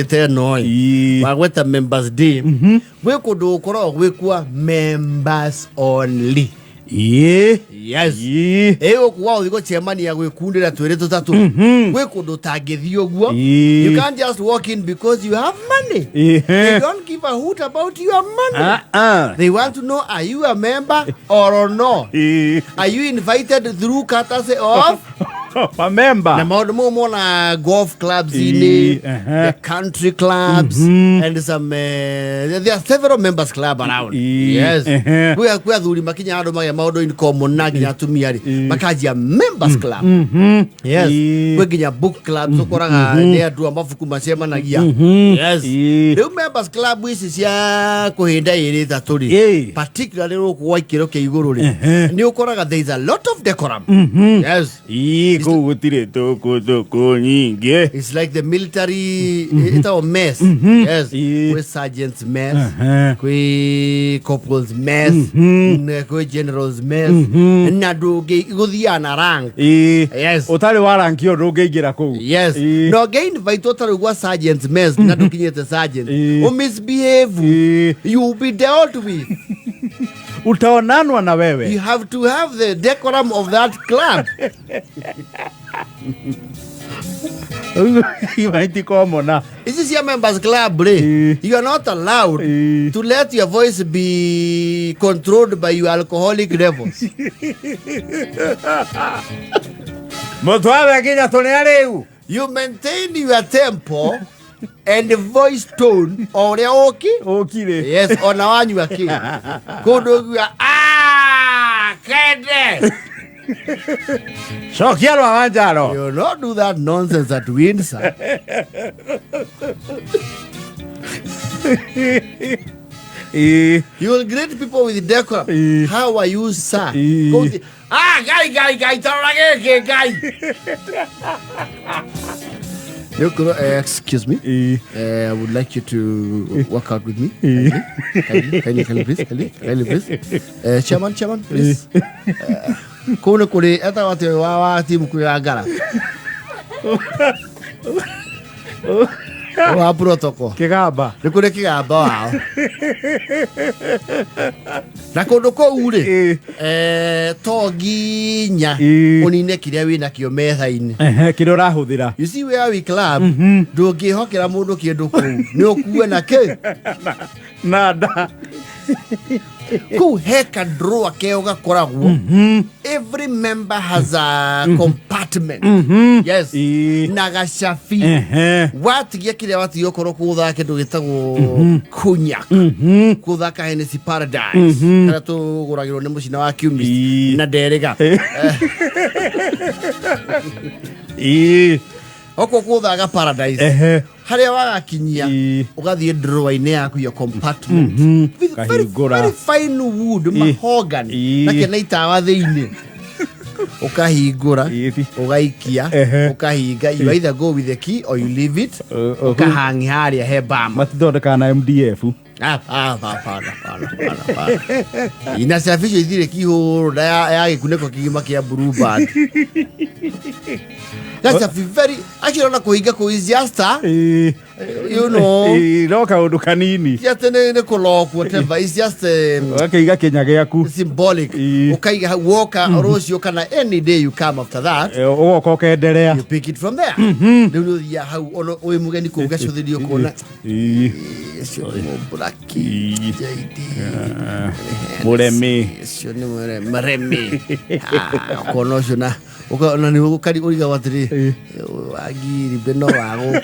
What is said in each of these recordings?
Ta ĩno ĩ wagweta Members Day, gwĩ kũndũ gũkoragwo gwĩ kwa members only. Yes. Ĩ gũkũ wa gũthiĩ gũcemania gwĩkundĩra twĩrĩ tũtatũ, gwĩ kũndũ ũtangĩthiĩ ũguo. You can't just walk in because you have money. They don't give a hoot about your money. Ah, ah. They want to know, are you a member or no? Are you invited through courtesy of A member. Na maũndũ mau mona golf clubs inĩ, the country clubs and some there are several members club around. Yes. Kwĩ athuri makinya handũ magĩa maũndũ in common na nginya atumia rĩ, makanjia members club. Yes. Kwĩ nginya book clubs, ũkoraga nĩ andũ a mabuku macemanagia. Yes. Rĩu members club ici cia kũhĩnda ĩrĩ ĩtatũ rĩ, particularly gũkũ gwa ikĩro kĩa igũrũ rĩ, nĩ ũkoraga there is a lot of decorum. Yes. Ii, kũu gũtirĩ tũkũ tũkũ nyingĩ. It's like the military, ĩtagwo mess. Yes. Kwĩ sergeants mess, kwĩ corporals mess, na kwĩ generals mess, na ndũngĩ gũthiaga na rank. Yes. Ũtarĩ wa ranki ĩyo ndũngĩingĩra kũu. Yes. Na ũngĩ-invite ũtarĩ gwa sergeants mess na ndũkinyĩte sergeant, ũmisbehave, you will be dealt with. Utaonanwa na wewe. You have to have the decorum of that club. Itikomona. Ici cia members club rĩ, you are not allowed to let your voice be controlled by your alcoholic levels. Mũtwawe nginya tũrĩa rĩu. You maintain your tempo and voice tone o ũrĩa ũki Ũkirĩ. Yes, ona wanyua kĩ kũndũ ũguo, "Ah, kende." Cokia rwa wanjaro. You not do that nonsense at Windsor. You will greet people with decorum. "How are you, sir?" "Ah, ngai ngai ngai, tarora gĩkĩ ngai." Nĩũkwĩrwo, "Excuse me, I would like you to work out with me. Kindly, kindly, kindly, please, kindly, kindly, please. Chairman, chairman, please." Kũu nĩ kũrĩ etagwo atĩ wa timu kwĩ ya ngara wa protocol. Kĩgamba. Nĩ kũrĩ kĩgamba wao na kũndũ kũu rĩ, to nginya ũnine kĩrĩa wĩ nakĩo metha-inĩ. Ehe, kĩrĩa ũrahũthĩra. You see where we club, ndũngĩhokera mũndũ kĩndũ kũu, nĩ ũkue na kĩ na nda. Kũu he ka drawer keo gakoragwo. Every member has a compartment. Yes. Na gacabi. Watigia kĩrĩa watigia, ũkorwo kũgũthaga kĩndũ gĩtagwo cognac, kũthaka Hennessy Paradise, karĩa tũgũragĩrwo nĩ mũcina wa kiumist na nderĩga. Okorwo kũgũthaga Paradise, harĩa wagakinyia, ũgathiĩ drawer-inĩ yaku, your compartment with very, Kahingũra. very fine wood, mahogany, na kĩna itawa thĩinĩ, ũkahingũra, ũgaikia, ũkahinga. You either go with the key or you leave it. Ũkahangi harĩa he bama. Matithondekaga na MDF. Ah, ah, hapana, hapana, hapana, hapana. Inasafishwa ithire kihũrũ na ya gĩkunĩko kĩgima kĩa Blue Band. That's a very actually ona kũhinga kũu is just a, No kaũndũ kanini. Just nĩ kũlock, whatever, it's just Ũgakĩiga kĩnya gĩaku. Symbolic. Ũkaiga hau, woka rũciũ kana any day you come after that, Ũgoka ũkenderea. You pick it from there. Rĩu nĩ ũthiaga hau ona wĩ mũgeni kũu, gacũthĩrio ũkona ũcio nĩ mũmburaki JD. Mũremi. Ũcio nĩ mũremi. Ah, ũkona ũcio na ũkona nĩ ũkari ũrigagwo atĩrĩ, wangiri mbe no wa gũkũ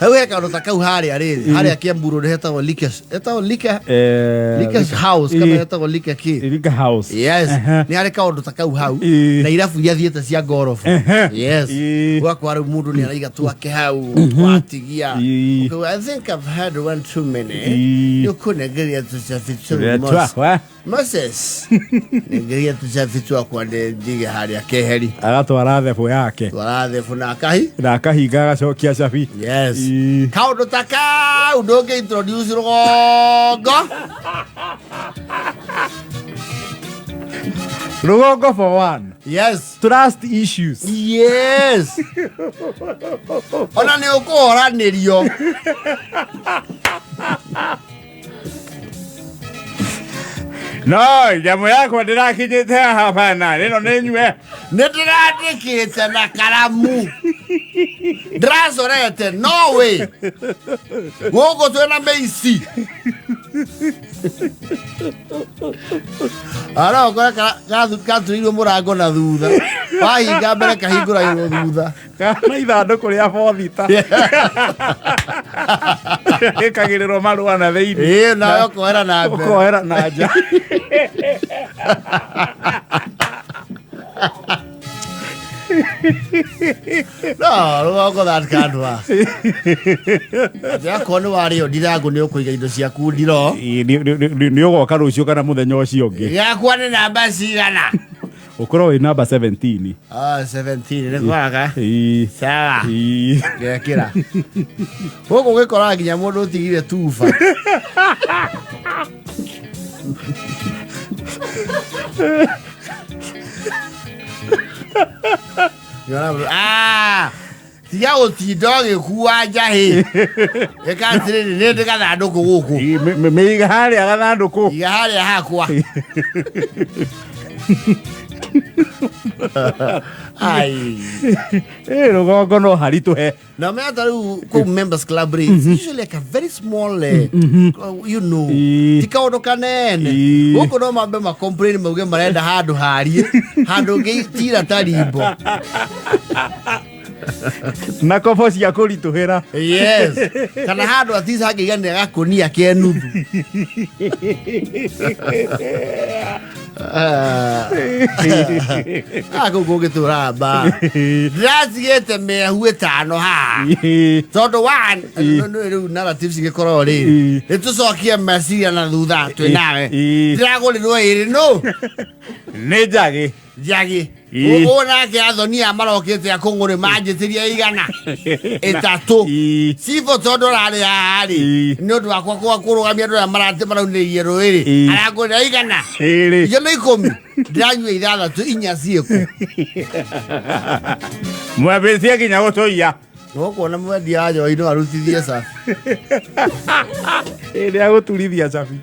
hau he kaũndũ ta kau harĩa rĩrĩ harĩa Kiambu Road hetagwo hetagwo Liquor Liquor House kana hetagwo Liquor kĩ? Liquor House. Yes. Nĩ harĩ kaũndũ ta kau hau na irabu iria thiĩte cia ngorobu. Yes. Ũgakora rĩu mũndũ nĩ araiga twake hau watigia. Ũkauga, "I think I've had one too many." Nĩ ũkũnengeria tũcabi tũu, Moses. Twakwa. Moses, nengeria tũcabi twakwa ndige harĩa keheri. Agatwara thebũ yake. Twara thebũ na akahi na akahinga agacokia cabi. Yes. Kaũndũ ta kau ndũngĩ introduce rũgongo. Rũgongo for one. Yes. Trust issues. Yes, ona nä å kå horanä rio. No nyamũ yakwa ndĩrakinyĩte haha bana ĩno nĩ nyue. Nä ndä randä kä te na karamu ndĩracorete no wĩ gũkũ twĩna mĩici ara ũkore gatũrĩirwo mũrango na thutha wahinga mbere kahingũragĩrwo thutha. Kana ithandũkũ rĩa bothita ĩkagĩrĩrwo marũa na thĩinĩ. Ĩĩ, nawe ũkoera na mbere. Ũkoera na nja. No rũgongo, that can't work. Atĩ akorwo nĩ warĩo ndirangũ nĩ ũkũiga indo ciaku ndiro. Ĩĩ, nĩ ũgoka rũciũ kana mũthenya ũcio ũngĩ. Yakwa nĩ namba cigana? Ũkorwo wĩ namba 17. Ah, 17 nĩ kwaga. Ĩĩ. Sawa. Ĩĩ. Ngekĩra gũkũ gĩkoraga nginya mũndũ ũtigire tuba. Yona mũndũ, "Ah, tiga gũtinda ũgĩkua njahĩ, ĩka atĩrĩrĩ, nĩ ndĩ gathandũkũ gũkũ." Ĩĩ, mĩiga harĩa gathandũkũ. Iga harĩa hakwa. Ai. Ĩĩ, rũgongo no haritũhe. Na mea rĩu kũu members club rĩ, it's usually like a very small ti kaũndũ kanene. Gũkũ no mambe ma complain mauge marenda handũ harie handũ ũngĩtira ta rimbo. Na kobo cia kũritũhĩra. Yes, kana handũ at least hangĩiganĩra gakũnia ke nuthu. Ah, kũu kũngĩtũraga mbara ndĩratigĩte mĩahu ĩtano haha tondũ one rĩu narrative cigĩkorwo rĩ nĩ tũcokie meciria na thutha twĩ nawe. Ndĩragũrĩrwo ĩrĩ no Nĩ njagĩ. Njagi ũũ nake athonia marokĩte akũng'ũrĩ manjĩtĩria 300. Cibũ tondũ ũrarĩ haha rĩ, nĩ ũndũ wakwa kwa kũrũgamia andũ arĩa maraunĩrĩirie rũĩ rĩ, arangũrĩra 100. 2. Icio nĩ 10 ndĩranyua 6, 4 ciĩkũ? Mwambĩtie nginya gũtũiya. Nĩgũkuona mwendia wa njohi no arutithie cabi. Ĩĩ, nĩ agũturithia cabi.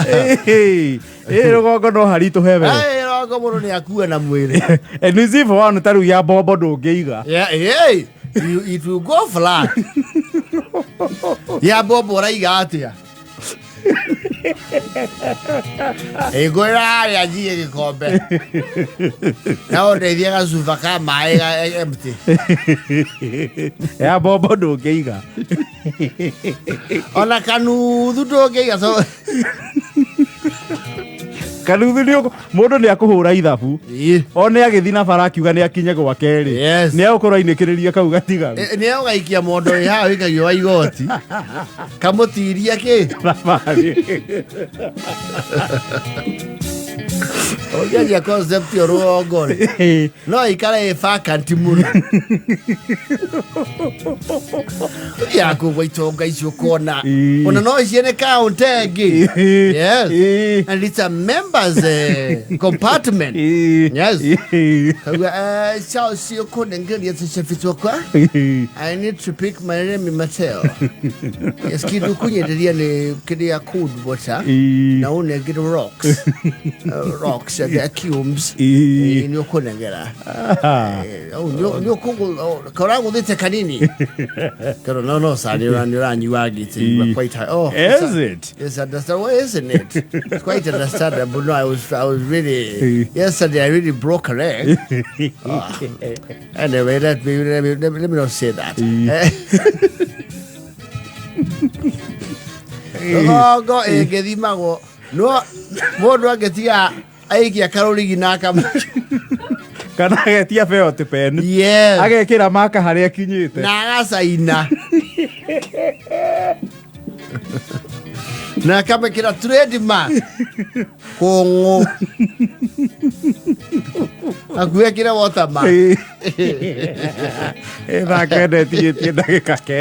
Ĩĩ, ĩĩ, rũgongo no haritũhe we. Ai, rũgongo mũndũ nĩ akue na mwĩrĩ. Nĩ cibũ wanu ta rĩu ya mbombo ndũngĩiga. Yeah, hey, it will go flat. Ya mbombo ũraiga atĩa? Ĩngũrĩra harĩa njige gĩkombe na ũndeithie gacuba ka maĩ ga empty. Ya mbombo ndũngĩiga. Ona kanuthu ndũngĩiga so. Kanuthu nĩ mũndũ nĩ akũhũra ithabu. One agĩthiĩ na bara akiuga nĩ akinye gwake rĩ. Yes. Nĩ agũkorwo ainĩkĩrĩria kau gatigaru. Nĩ ũgaikia mondo ĩ haha wĩikagio wa igoti kamũtiria kĩ. Thabarĩ. Ũngĩanjia concept ya rũgongo rĩ, no ikare ĩ vacant mũno yakũgwa itonga icio ũkona ona no ciene kaunti ĩngĩ. Yes. And it's a members compartment. Yes. Kauga cao cio kũnengeria tũcabi twakwa. I need to pick my Remy Mateo. Yes, kindu kunyenderia nĩ kĩrĩa cold water na ũnengere rocks. Rocks and the cubes. Nĩ ũkũnengera. Nĩ ũkũragũthĩte kanini. Kero no sani nĩ ũranyua ngĩte you were quite high. Oh, Is it? Yes, understand. Well, isn't it? It's quite understandable. No, I was really yesterday. I really broke a leg. Ah. Anyway, let me not say that. Rũgongo ĩngĩthimagwo no mũndũ angĩtiga aikia karũrigi na akama. Kana agetia felt pen. Yes. Agekĩra maka harĩa akinyĩte. Na agacaina na akamĩkĩra trademark kũng'ũ akuĩkĩre watermark. Ĩ, thaa 9 ĩtigĩtie ndagĩka 9.